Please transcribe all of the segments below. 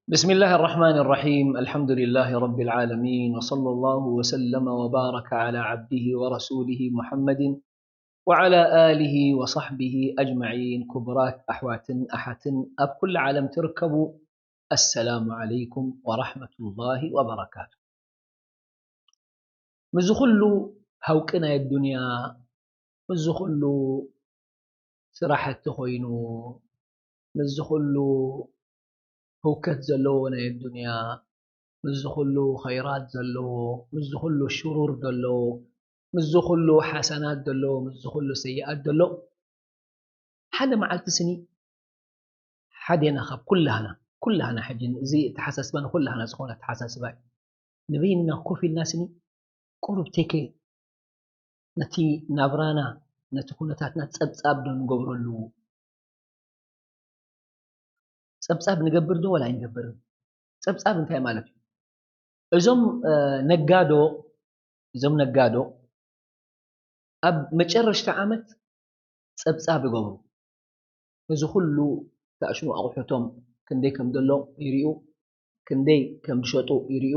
بسم الله الرحمن الرحيم. الحمد لله رب العالمين، وصلى الله وسلم وبارك على عبده ورسوله محمد وعلى آله وصحبه أجمعين. ክቡራት ኣሕዋትን ኣሓትን ኣብ ኩሉ ዓለም ትርከቡ፣ السلام عليكم ورحمة الله وبركاته። ምስዚ ኩሉ ሃውቂ ናይ ኣዱንያ፣ ምስዚ ኩሉ ስራሕቲ ኮይኑ፣ ምስዚ ኩሉ ህውከት ዘለዎ ናይ ኣዱንያ፣ ምስዚ ኩሉ ኸይራት ዘለዎ፣ ምስዚ ኩሉ ሽሩር ዘለዎ፣ ምስዚ ኩሉ ሓሰናት ዘለዎ፣ ምስዚ ኩሉ ሰይኣት ዘሎ፣ ሓደ መዓልቲ ስኒ ሓዴና ካብ ኩላህና፣ ኩላህና ሕጂ እዚ ተሓሳስባ ንኩላህና ዝኾነ ተሓሳስባ እዩ። ንበይንና ኮፍ ኢልና ስኒ ቁሩብ ቴኬ ነቲ ናብራና፣ ነቲ ኩነታትና ጸብጻብ ዶ ንገብረሉ? ጸብጻብ ንገብር ዶ ወላ ኣይንገብርን? ጸብጻብ እንታይ ማለት እዩ? እዞም፣ እ፣ ነጋዶ፣ እዞም ነጋዶ ኣብ መጨረሽታ ዓመት ጸብጻብ ይገብሩ። እዚ ኩሉ ተኣሽሙ ኣቑሑቶም ክንደይ ከም ዘሎ ይርእዩ፣ ክንደይ ከም ዝሸጡ ይርእዩ፣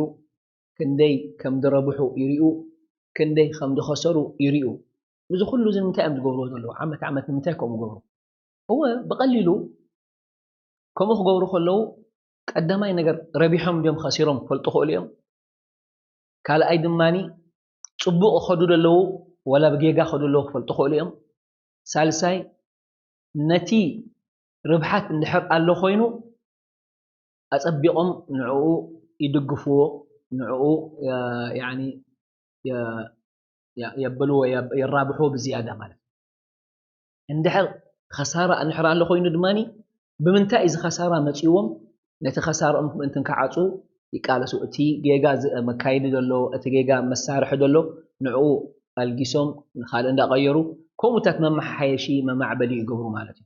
ክንደይ ከም ዝረብሑ ይርእዩ፣ ክንደይ ከም ዝኸሰሩ ይርእዩ። እዚ ኩሉ እዚ ንምንታይ እዮም ዝገብርዎ ዘለዉ? ዓመት ዓመት ንምንታይ ከምኡ ይገብሩ? እወ፣ ብቐሊሉ ከምኡ ክገብሩ ከለዉ፣ ቀዳማይ ነገር ረቢሖም ድዮም ከሲሮም ክፈልጡ ይኽእሉ እዮም። ካልኣይ ድማኒ፣ ጽቡቕ ይኸዱ ዘለዉ ዋላ ብጌጋ ይኸዱ ኣለዉ ክፈልጡ ይኽእሉ እዮም። ሳልሳይ፣ ነቲ ርብሓት እንድሕር ኣሎ ኮይኑ፣ ኣጸቢቖም ንዕኡ ይድግፍዎ፣ ንዕኡ፣ የ-፣ ያኒ፣ የ-፣ የ-፣ የብልዎ፣ የ-፣ የራብሕዎ ብዝያዳ ማለት እዩ። እንድሕር ኸሳራ እንድሕር ኣሎ ኮይኑ ድማኒ፣ ብምንታይ እዚ ኸሳራ መጺዎም፣ ነቲ ኸሳርኦም ምእንቲ ክዓጹ ይቃለሱ። እቲ ጌጋ ዝ-፣ መካየዲ ዘሎ፣ እቲ ጌጋ መሳርሒ ዘሎ፣ ንዕኡ ኣልጊሶም ንኻልእ እንዳቐየሩ፣ ከምኡታት መመሓየሺ፣ መማዕበሊ ይገብሩ ማለት እዩ።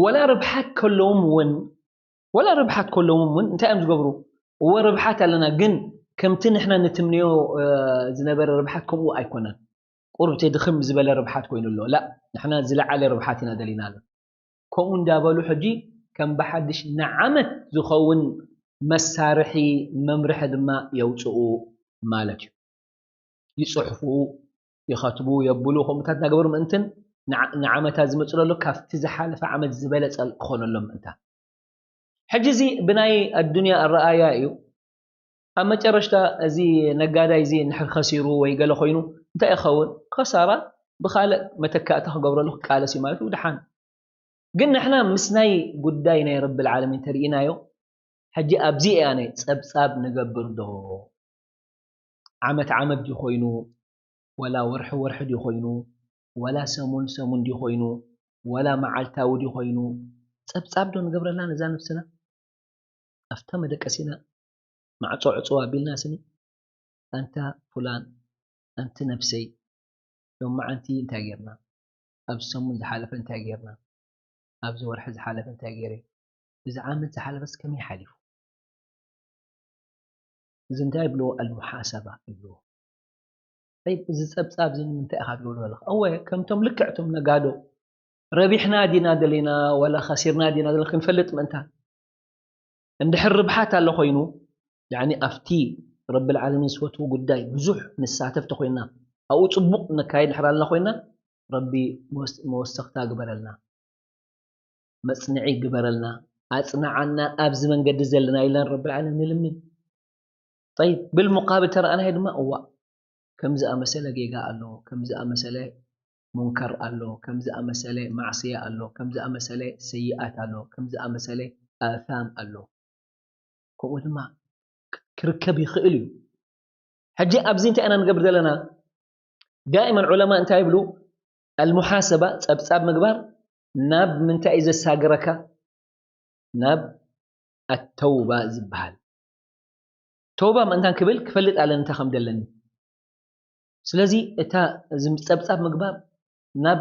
ወላ ርብሓት ከለዎም እውን፣ ወላ ርብሓት ከለዎም እውን እንታይ እዮም ዝገብሩ? እወ፣ ርብሓት ኣለና፣ ግን ከምቲ ንሕና ንትምንዮ፣ እ፣ ዝነበረ ርብሓት ከምኡ ኣይኮነን። ቁሩብ ተድኽም ዝበለ ርብሓት ኮይኑ ኣሎ። ላእ፣ ንሕና ዝለዓለ ርብሓት ኢና ደሊና ኣሎ። ከምኡ እንዳበሉ ሕጂ ከም ብሓድሽ ንዓመት ዝኸውን መሳርሒ፣ መምርሒ ድማ የውፅኡ ማለት እዩ። ይፅሕፉ፣ ይኸትቡ፣ የብሉ፣ ከምኡታት እናገበሩ ምእንትን ንዓ-፣ ንዓመታ ዝመፅእ ዘሎ ካብቲ ዝሓለፈ ዓመት ዝበለፀ ክኾነሎም ምእንታ። ሕጂ እዚ ብናይ ኣዱንያ ኣረኣያ እዩ። ኣብ መጨረሽታ እዚ ነጋዳይ እዚ እንድሕር ከሲሩ ወይ ገለ ኮይኑ እንታይ ይኸውን? ከሳራ ብኻልእ መተካእታ ክገብረሉ ክቃለስ እዩ ማለት እዩ። ደሓን። ግን ንሕና ምስ ናይ ጉዳይ ናይ ረብል ዓለሚን ተሪኢናዮ፣ ሕጂ ኣብዚ እያ ናይ ጸብጻብ ንገብር ዶ? ዓመት ዓመት ድዩ ኮይኑ? ወላ ወርሒ ወርሒ ድዩ ኮይኑ? ወላ ሰሙን ሰሙን ድዩ ኮይኑ? ወላ መዓልታዊ ድዩ ኮይኑ? ጸብጻብ ዶ ንገብረላ ነዛ ነብስና? ኣብታ መደቀሲና ማዕጾ ዕጽው ኣቢልና ስኒ፣ ኣንታ ፉላን፣ ኣንቲ ነብሰይ፣ ሎማዓንቲ እንታይ ጌርና? ኣብዚ ሰሙን ዝሓለፈ እንታይ ጌርና? ኣብዚ ወርሒ ዝሓለፈ እንታይ ጌረ? እዚ ዓመት ዝሓለፈስ ከመይ ሓሊፉ? እዚ እንታይ ይብልዎ? ኣልሙሓሰባ ይብልዎ። ጠይብ፣ እዚ ጸብጻብ እዚ ንምንታይ ኢኻ ትገብሮ ዘለኻ? እወ፣ ከምቶም ልክዕቶም ነጋዶ፣ ረቢሕና ዲና ደሊና፣ ዋላ ኸሲርና ዲና ደሊና ክንፈልጥ ምእንታ። እንድሕር ርብሓት ኣሎ ኮይኑ፣ ያዕኒ ኣብቲ ረብል ዓለሚን ዝፈትዎ ጉዳይ ብዙሕ ንሳተፍ ተኾይንና፣ ኣብኡ ጽቡቕ ነካይድ እንድሕር ኣለና ኮይንና፣ ረቢ መወስ-፣ መወሰኽታ ግበረልና፣ መጽንዒ ግበረልና፣ ኣጽንዓና ኣብዚ መንገዲ ዘለና ኢልና ረብል ዓለሚን ንልምን። ጠይብ፣ ብልሙቃብል ተረኣናዮ ድማ፣ እዋእ፣ ከም ዝኣመሰለ ጌጋ ኣሎ፣ ከም ዝኣመሰለ ሙንከር ኣሎ፣ ከም ዝኣመሰለ ማዕስያ ኣሎ፣ ከም ዝኣመሰለ ሰይኣት ኣሎ፣ ከም ዝኣመሰለ ኣፋም ኣሎ። ከምኡ ድማ ክ-፣ ክርከብ ይኽእል እዩ። ሕጂ ኣብዚ እንታይ ኢና ንገብር ዘለና? ዳኢመን ዑለማ እንታይ ይብሉ? ኣልሙሓሰባ፣ ጸብጻብ ምግባር፣ ናብ ምንታይ እዩ ዘሳግረካ? ናብ ኣተውባ ዝበሃል። ተውባ ምእንታን ክብል ክፈልጥ ኣለኒ እንታይ ከም ዘለኒ። ስለዚ እታ፣ እዚ ጸብጻብ ምግባር ናብ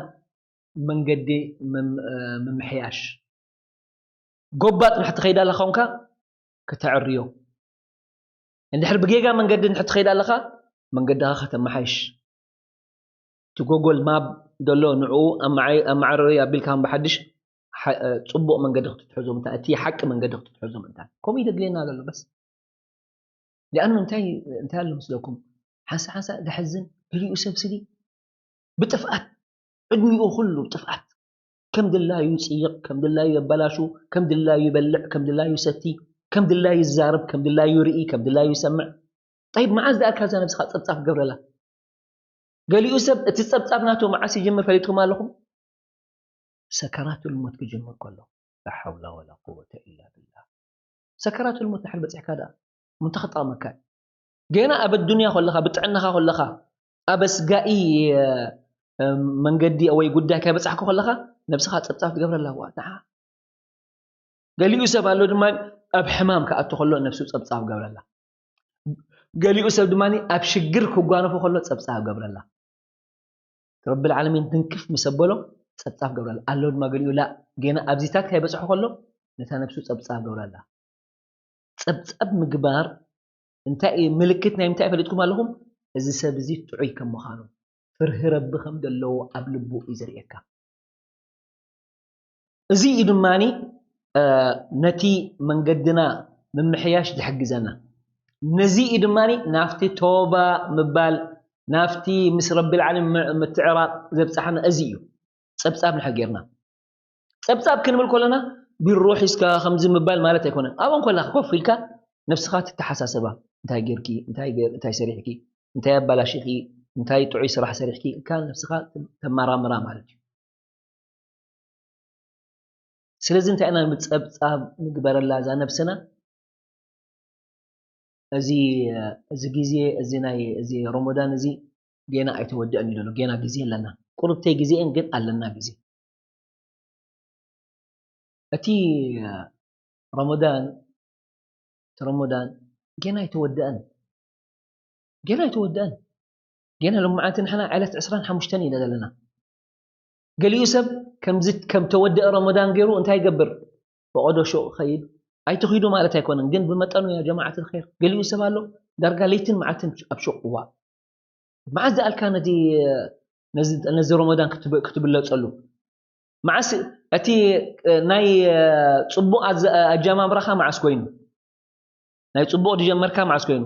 መንገዲ ምም-፣ እ፣ ምምሕያሽ። ጎባጥ ንሕትኸይድ ኣለኻ ኮንካ፣ ከተዕርዮ። እንድሕር ብጌጋ መንገዲ ንሕትኸይድ ኣለኻ፣ መንገድኻ ከተመሓይሽ። እቲ ጎጎል ማፕ ዘሎ ንዕኡ ኣመዓይ-፣ ኣመዓራርዮ ኣቢልካ ከም ብሓድሽ ሓ- እ፣ ጽቡቕ መንገዲ ክትትሕዞ ምእንታን፣ እቲ ሓቂ መንገዲ ክትትሕዞ ምእንታን። ከምኡ እዩ ዘድልየና ዘሎ በስ። ሊኣኑ እንታይ፣ እንታይ ኣሎ ምስለኩም? ሓንሳ ሓንሳ ዘሕዝን፣ ገሊኡ ሰብ ስዲ ብጥፍኣት፣ ዕድሚኡ ኩሉ ጥፍኣት፣ ከም ድላዩ ይጽይቕ፣ ከም ድላዩ የበላሹ፣ ከም ድላዩ ይበልዕ፣ ከም ድላዩ ይሰቲ፣ ከም ድላዩ ይዛረብ፣ ከም ድላዩ ይርኢ፣ ከም ድላዩ ይሰምዕ። ጠይብ፣ መዓዝ ደኣ እዛ ነብስኻ ጸብጻብ ትገብረላ? ገሊኡ ሰብ እቲ ጸብጻብ ናቱ መዓስ ይጅምር ፈሊጥኩም ኣለኹም? ሰከራቱል ሞት ክጅምር ከሎ። ላ ሓውላ ወላ ቁወተ ኢላ ቢላህ። ሰከራቱል ሞት ድሓር በጺሕካ ደኣ እንታይ ክጠቕመካ? ገና ኣብ ኣዱንያ ከለኻ፣ ብጥዕናኻ ከለኻ፣ ኣብ ኣስጋኢ፣ እ፣ መንገዲ ወይ ጉዳይ ከይበጻሕካ ከለኻ፣ ነብስኻ ጸብጻብ ትገብረላ። ዋ፣ ንዓ። ገሊኡ ሰብ ኣሎ ድማ ኣብ ሕማም ክኣቱ ከሎ ነብሱ ጸብጻብ ገብረላ። ገሊኡ ሰብ ድማ ኣብ ሽግር ክጓነፎ ከሎ ጸብጻብ ገብረላ። ረብል ዓለሚን ትንክፍ ምስ ኣበሎ ጸብጻብ ገብረላ። ኣሎ ድማ ገሊኡ ላ፣ ገና ኣብዚታት ከይበጽሖ ከሎ ነታ ነብሱ ጸብጻብ ገብረላ። ጸብጻብ ምግባር እንታይ እዩ? ምልክት ናይ ምንታይ ፈሊጥኩም ኣለኹም? እዚ ሰብ እዚ ጥዑይ ከም ምዃኑ፣ ፍርሂ ረቢ ከም ዘለዎ ኣብ ልቡ እዩ ዘርእየካ። እዚ እዩ ድማኒ፣ እ፣ ነቲ መንገድና ምምሕያሽ ዝሕግዘና። ነዚ እዩ ድማኒ ናብቲ ቶባ ምባል፣ ናብቲ ምስ ረቢ ልዓለሚን ም-፣ ምትዕራቕ ዘብጽሓና እዚ እዩ። ጸብጻብ ንሕር ጌርና። ጸብጻብ ክንብል ከለና ቢሮ ሒዝካ ከምዚ ምባል ማለት ኣይኮነን። ኣብኡ ከለኻ ኮፍ ኢልካ ነብስኻ ትተሓሳሰባ። እንታይ ጌርኪ? እንታይ ጌር-፣ እንታይ ሰሪሕኪ? እንታይ ኣባላሺኺ? እንታይ ጥዑይ ስራሕ ሰሪሕኪ? ኢልካ ንነብስኻ ተመራምራ ማለት እዩ። ስለዚ እንታይ ኢና ንብል? ጸብጻብ ንግበረላ እዛ ነብስና። እዚ፣ እዚ ግዜ፣ እዚ ናይ፣ እዚ ረመዳን እዚ ጌና ኣይተወደአን እዩ ዘሎ። ጌና ግዜ ኣለና። ቁርብተይ ግዜኤን ግን ኣለና ግዜ። እቲ ረመዳን፣ እቲ ረመዳን ጌና ኣይተወደአን። ጌና ኣይተወደአን። ጌና ሎማዓንቲ ንሕና ዕለት ዕስራን ሓሙሽተን ኢና ዘለና። ገሊኡ ሰብ ከምዚ ከም ተወደአ ረመዳን ገይሩ እንታይ ይገብር? ፈቐዶ ሹቕ ይኸይድ። ኣይትኺዱ ማለት ኣይኮነን፣ ግን ብመጠኑ ያ ጀማዓት ልኸይር። ገሊኡ ሰብ ኣሎ ዳርጋ ለይትን መዓልትን ኣብ ሹቕ። እዋ፣ መዓስ ደኣልካ ነዚ፣ ነዚ፣ ነዚ ረመዳን ክትብ-፣ ክትብለጸሉ? መዓስ እቲ ናይ ጽቡቕ ኣዘ-፣ ኣጀማምራኻ መዓስ ኮይኑ? ናይ ጽቡቕ ዝጀመርካ መዓስ ኮይኑ?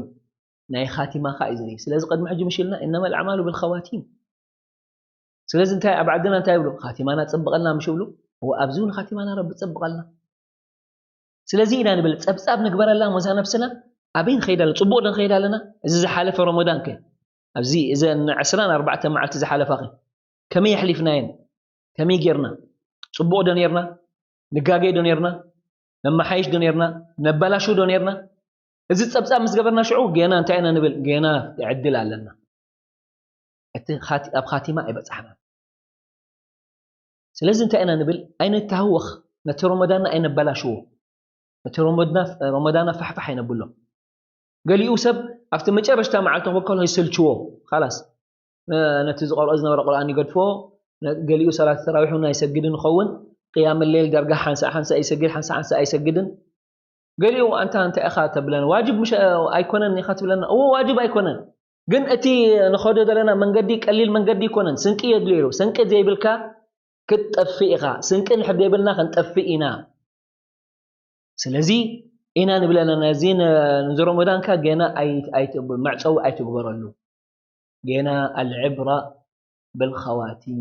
ናይ ኻቲማኻ እዩ ዝርኢ። ስለዚ ቅድሚ ሕጂ ምሽ ኢልና፣ "ኢነመል ኣዕማሉ ብልኸዋቲም።" ስለዚ እንታይ ኣብ ዓድና እንታይ ይብሉ? "ኻቲማና ጸብቐልና" ምሽ ይብሉ። እወ፣ ኣብዚ እውን ኻቲማና ረቢ ጸብቐልና። ስለዚ ኢና ንብል፣ ጸብጻብ ንግበረላ ሞዛ ነብስና። ኣበይ ንኸይድ ኣለና? ጽቡቕ ዶ ንኸይድ ኣለና? እዚ ዝሓለፈ ረመዳን ከ? ኣብዚ እዘን ዕስራን ኣርባዕተን መዓልቲ ዝሓለፋ ከ? ከመይ የሕሊፍናየን? ከመይ ጌርና? ጽቡቕ ዶ ኔርና? ንጋገይ ዶ ኔርና? ነመሓይሽ ዶ ኔርና? ነበላሹ ዶ ኔርና? እዚ ጸብጻብ ምስ ገበርና ሽዑ ጌና እንታይ ኢና ንብል? ጌና ዕድል ኣለና። እቲ ኻቲ-፣ ኣብ ኻቲማ ኣይበጻሕናን። ስለዚ እንታይ ኢና ንብል? ኣይነተሃወኽ፣ ነቲ ረመዳንና ኣይነበላሽዎ። ነቲ ረመድና-፣ ረመዳንና ፋሕፋሕ ኣይነብሎ። ገሊኡ ሰብ ኣብቲ መጨረሽታ መዓልቲ ክበከሎ ይሰልችዎ። ኻላስ፣ ነ-፣ ነቲ ዝቐርኦ ዝነበረ ቁርኣን ይገድፎ። ነ-፣ ገሊኡ ሰላት ተራዊሕ እውን ኣይሰግድን ይኸውን። ቅያም ሌል ዳርጋ ሓንሳእ ሓንሳእ ይሰግድ፣ ሓንሳእ ሓንሳእ ኣይሰግድን። ገሊኡ ኣንታ እንታይ ኢኻ ተብለና? ዋጅብ ምሽ ኣይኮነን ኢኻ ትብለና? እዎ፣ ዋጅብ ኣይኮነን። ግን እቲ ንኸዶ ዘለና መንገዲ ቀሊል መንገዲ ኣይኮነን። ስንቂ የድልዮ እዩ። ስንቂ ዘይብልካ ክትጠፍእ ኢኻ። ስንቂ እንድሕር ዘይብልና ክንጠፍእ ኢና። ስለዚ ኢና ንብል ኣለና፣ ነዚ ን-፣ ንዚ ረመዳንካ ገና ኣይ-፣ ኣይት-፣ መዕጸዊ ኣይትግበረሉ። ገና ኣልዕብራ ብልኸዋቲም።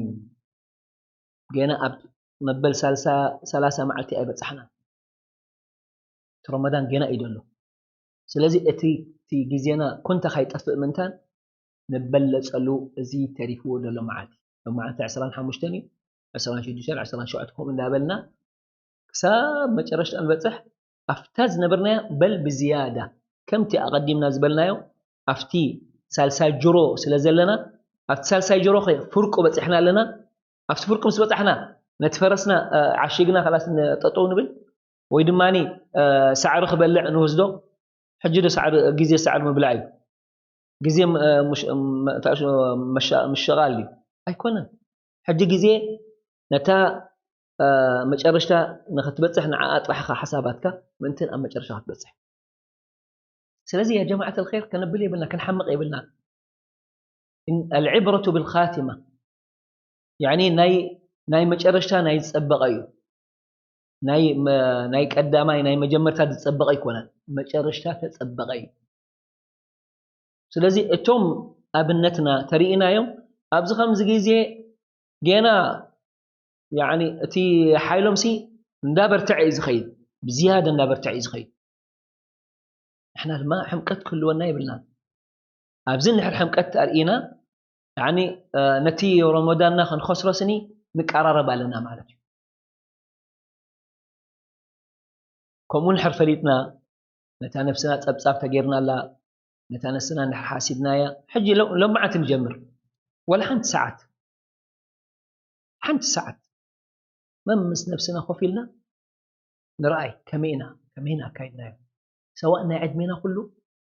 ገና ኣብ መበል ሳልሳ፣ ሰላሳ መዓልቲ ኣይበጻሕናን። እቲ ረመዳን ገና እዩ ዘሎ። ስለዚ እቲ፣ እቲ ግዜና ኮንታ ካይጠፍእ ምንታን ንበለጸሉ እዚ ተሪፍዎ ዘሎ መዓልቲ። ሎማዓንቲ ዕስራን ሓሙሽተን እዩ፣ ዕስራን ሽዱሽተን፣ ዕስራን ሸውዓተን ከምኡ እንዳበልና ክሳብ መጨረሽታ ንበጽሕ፣ ኣብታ ዝነበርናያ በል ብዝያዳ፣ ከምቲ ኣቐዲምና ዝበልናዮ፣ ኣብቲ ሳልሳይ ጅሮ ስለ ዘለና፣ ኣብቲ ሳልሳይ ጅሮ ኸ ፍርቁ በጺሕና ኣለና። ኣብቲ ፍርቁ ምስ በጻሕና፣ ነቲ ፈረስና፣ እ፣ ዓሺግና፣ ኸላስ ን-፣ ጠጠው ንብል፣ ወይ ድማኒ፣ እ፣ ሳዕሪ ክበልዕ ንወስዶ። ሕጂ ዶ ሳዕሪ፣ ግዜ ሳዕሪ ምብላዕ እዩ? ግዜ፣ እ፣ ምሽ-፣ ም-፣ ታእሽ-፣ መሻ-፣ ምሸቓል እዩ? ኣይኮነን። ሕጂ ግዜ ነታ፣ እ፣ መጨረሽታ ንኽትበጽሕ ንዓኣ ጥራሕ ኢኻ ሓሳባትካ ምእንትን ኣብ መጨረሽታ ክትበጽሕ። ስለዚ ያ ጀማዓት ኣልኸይር ከነብል የብልና፣ ክንሓምቕ የብልና። ኢን-፣ ኣልዕብረቱ ብልኻቲማ። ያኒ ናይ፣ ናይ መጨረሽታ ናይ ዝጸበቐ እዩ። ናይ ቀዳማይ ናይ መጀመርታ ዝጸበቐ ኣይኮነን፣ መጨረሽታ ተጸበቐ እዩ። ስለዚ እቶም ኣብነትና ተርእናዮም ኣብዚ ከምዚ ግዜ ገና እቲ ሓይሎም ሲ እንዳበርትዐ እዩ ዝኸይድ፣ ብዝያደ እንዳበርትዐ እዩ ዝኸይድ። ንሕና ድማ ሕምቀት ክህልወና የብልና። ኣብዚ ንሕር ሕምቀት ኣርእና ነቲ ረመዳንና ክንኸስሮ ስኒ ንቀራረብ ኣለና ማለት እዩ። ከምኡ ንሕር ፈሊጥና ነታ ነፍስና ጸብጻብ ተገይርናላ፣ ነታ ነፍስና ንድሕር ሓሲብናያ፣ ሕጂ ሎማዓት ንጀምር። ወላ ሓንቲ ሰዓት ሓንቲ ሰዓት መም ምስ ነፍስና ኮፍ ኢልና ንርኣይ፣ ከመይ ኢና ከመይ ኢና ኣካይድናዮ? ሰዋእ ናይ ዕድሜና ኩሉ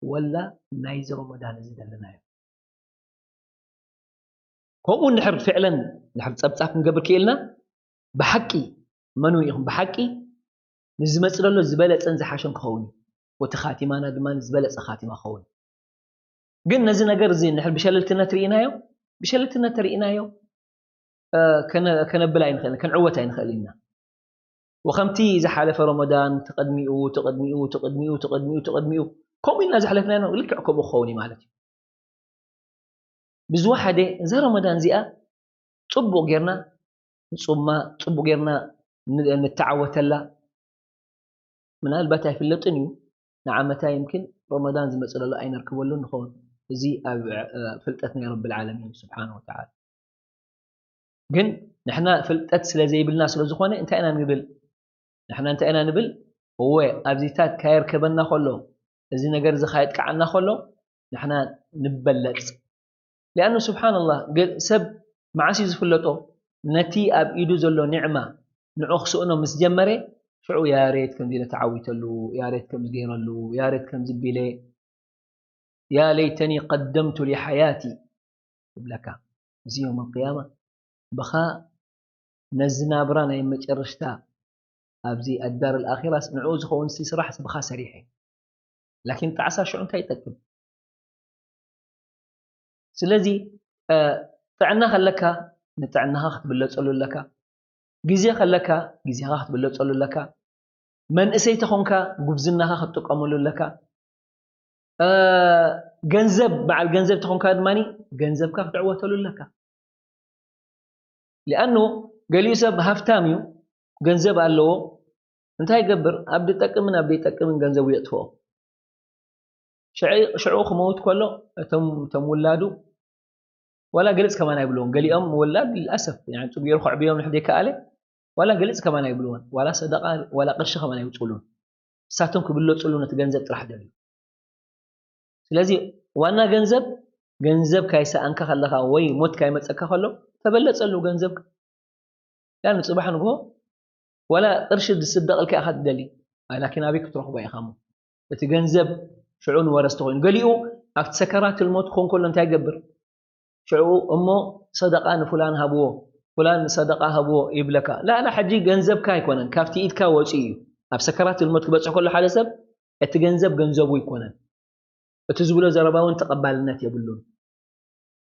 ወላ ናይዚ ረመዳን እዚ ዘለናዮ? ከምኡ እንድሕር ፍዕለን እንድሕር ጸብጻብ ክንገብር ክኢልና፣ ብሓቂ መኑ ኢኹም ብሓቂ ንዝመጽእ ዘሎ ዝበለጸን ዝሓሸን ክኸውን እዩ። ወቲ ኻቲማና ድማ ዝበለጸ ኻቲማ ክኸውን። ግን ነዚ ነገር እዚ እንድሕር ብሸለልትነት ርኢናዮ፣ ብሸለልትነት ተርኢናዮ ከነብል ኣይንኽእል፣ ከንዕወት ኣይንኽእል ኢና። ወከምቲ ዝሓለፈ ረመዳን ተቐድሚኡ ተቐድሚኡ ተቐድሚኡ ተቐድሚኡ ተቐድሚኡ ከምኡ ኢልና ዝሓለፍናዮ ልክዕ ከምኡ ክኸውን እዩ ማለት እዩ። ብዝወሓደ እዛ ረመዳን እዚኣ ጽቡቕ ጌርና ንጹማ፣ ጽቡቕ ጌርና ንተዓወተላ። ምናልባት ኣይፍለጥን እዩ፣ ንዓመታ ይምኪን ረመዳን ዝመጽእ ዘሎ ኣይነርክበሉን ንኸውን። እዚ ኣብ ፍልጠት ናይ ረብል ዓለሚን እዩ ስብሓነ ወተዓላ። ግን ንሕና ፍልጠት ስለ ዘይብልና ስለ ዝኾነ እንታይ ኢና ንብል? ንሕና እንታይ ኢና ንብል? እወ ኣብዚታት ካየርከበና ከሎ፣ እዚ ነገር እዚ ካየጥቅዓና ከሎ ንሕና ንበለጽ። ሊኣኑ ስብሓንላህ ሰብ መዓስ እዩ ዝፍለጦ? ነቲ ኣብ ኢዱ ዘሎ ኒዕማ ንዑ ክስእኖ ምስ ጀመረ ሽዑ ያሬት ከምዚ ኢለ ተዓዊተሉ፣ ያሬት ከምዚ ገይረሉ፣ ያሬት ከምዚ ቢለ ያ ለይተኒ ቀደምቱ ሊሓያቲ ይብለካ። እዚ ዮም ኣልቅያማ ብኻ ነዚ ናብራ ናይ መጨረሽታ ኣብዚ ኣዳር ኣልኣኺራስ ንዕኡ ዝኸውን ሲ ስራሕስ ብኻ ሰሪሐ። ላኪን ጣዕሳ ሽዑ እንታይ ይጠቅም? ስለዚ ጥዕና ከለካ ንጥዕናኻ ክትብለጸሉ ኣለካ። ግዜ ከለካ ግዜኻ ክትብለጸሉ ኣለካ። መንእሰይ ተኾንካ ጉብዝናኻ ክትጥቀመሉ ኣለካ። ገንዘብ በዓል ገንዘብ ተኾንካ ድማ ገንዘብካ ክትዕወተሉ ኣለካ። ሊኣኑ ገሊኡ ሰብ ሃፍታም እዩ፣ ገንዘብ ኣለዎ፣ እንታይ ይገብር? ኣብ ዝጠቅምን ኣብ ዘይጠቅምን ገንዘቡ የጥፍኦ። ሽዑ ክመውት ከሎ እቶም ውላዱ ዋላ ግልጽ ከማን ኣይብልዎን። ገሊኦም ወላድ ልኣሰፍ ጽቡቕ ገይሩ ከዕብዮም ንሕደይ ከኣለ ዋላ ግልጽ ከማን ኣይብልዎን። ዋላ ሰደቃ ዋላ ቅርሺ ከማን ኣይውጽሉን። እሳቶም ክብለጽሉ ነቲ ገንዘብ ጥራሕ ደልዩ። ስለዚ ዋና ገንዘብ ገንዘብ ካይሰኣንካ ከለኻ ወይ ሞት ካይመጸካ ከሎ ተበለጸሉ ገንዘብ። ያን ጽባሕ ንግሆ ዋላ ቅርሺ ዝስደቕልካ ኢኻ ትደሊ፣ ላኪን ኣበይ ክትረኽቦ ኢኻ? እሞ እቲ ገንዘብ ሽዑ ንወረስቲ ኮይኑ ገሊኡ ኣብቲ ሰከራት ልሞት ክኾን ከሎ እንታይ ይገብር? ሽዑ እሞ ሰደቃ ንፉላን ሃብዎ፣ ፉላን ሰደቃ ሃብዎ ይብለካ። ላላ ሕጂ ገንዘብካ ኣይኮነን ካብቲ ኢድካ ወፂኡ እዩ። ኣብ ሰከራት ልሞት ክበፅሕ ከሎ ሓደ ሰብ እቲ ገንዘብ ገንዘቡ ኣይኮነን። እቲ ዝብሎ ዘረባ እውን ተቐባልነት የብሉን።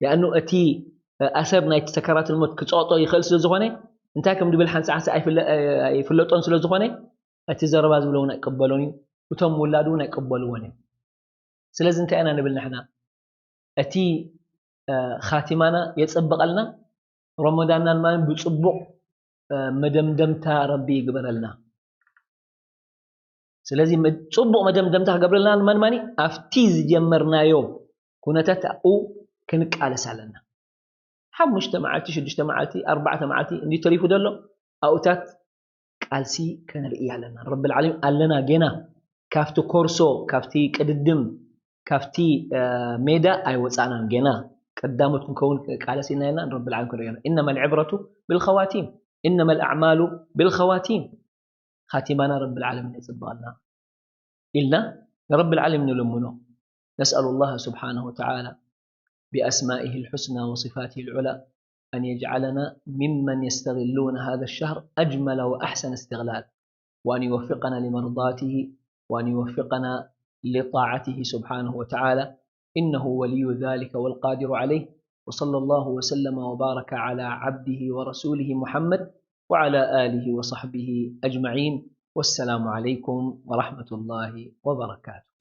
ያእኑ እቲ ኣሰር ናይቲ ሰከራት ልሞት ክፀቕጦ ይኽእል ስለ ዝኾነ እንታይ ከም ድብል ሓንሳዓንሳ ኣይፍለጦን ስለ ዝኾነ እቲ ዘረባ ዝብሎ እውን ኣይቀበሎን እዩ። እቶም ውላዱ እውን ኣይቀበልዎን እዮም። ስለዚ እንታይ ኢና ንብል ንሕና? እቲ ኻቲማና የጸብቐልና፣ ረመዳንና ድማ ብጽቡቕ መደምደምታ ረቢ ይግበረልና። ስለዚ ጽቡቕ መደምደምታ ክገብረልና ድማ ኣብቲ ዝጀመርናዮ ኩነታት ኣብኡ ክንቃለስ ኣለና። ሓሙሽተ መዓልቲ ሽዱሽተ መዓልቲ ኣርባዕተ መዓልቲ እንዲ ተሪፉ ዘሎ ኣብኡታት ቃልሲ ከነርኢ ኣለና። ረብል ዓለሚን ኣለና ገና ካብቲ ኮርሶ ካብቲ ቅድድም ካብቲ ሜዳ ኣይወፃእናን ገና ቀዳሞት ክንከውን ቃለስ ኢና ኢና ረብል ዓለሚን ክንርኢ ኢና። إنما العبرة بالخواتيم إنما الأعمال بالخواتيم ኻቲማና ረብል ዓለሚን የፅብቐልና ኢልና ንረብል ዓለሚን ንልምኖ። نسأل الله سبحانه وتعالى بأسمائه الحسنى وصفاته العلى أن يجعلنا ممن يستغلون هذا الشهر أجمل وأحسن استغلال، وأن يوفقنا لمرضاته، وأن يوفقنا لطاعته سبحانه وتعالى، إنه ولي ذلك والقادر عليه. وصلى الله وسلم وبارك على عبده ورسوله محمد وعلى آله وصحبه أجمعين. والسلام عليكم ورحمة الله وبركاته.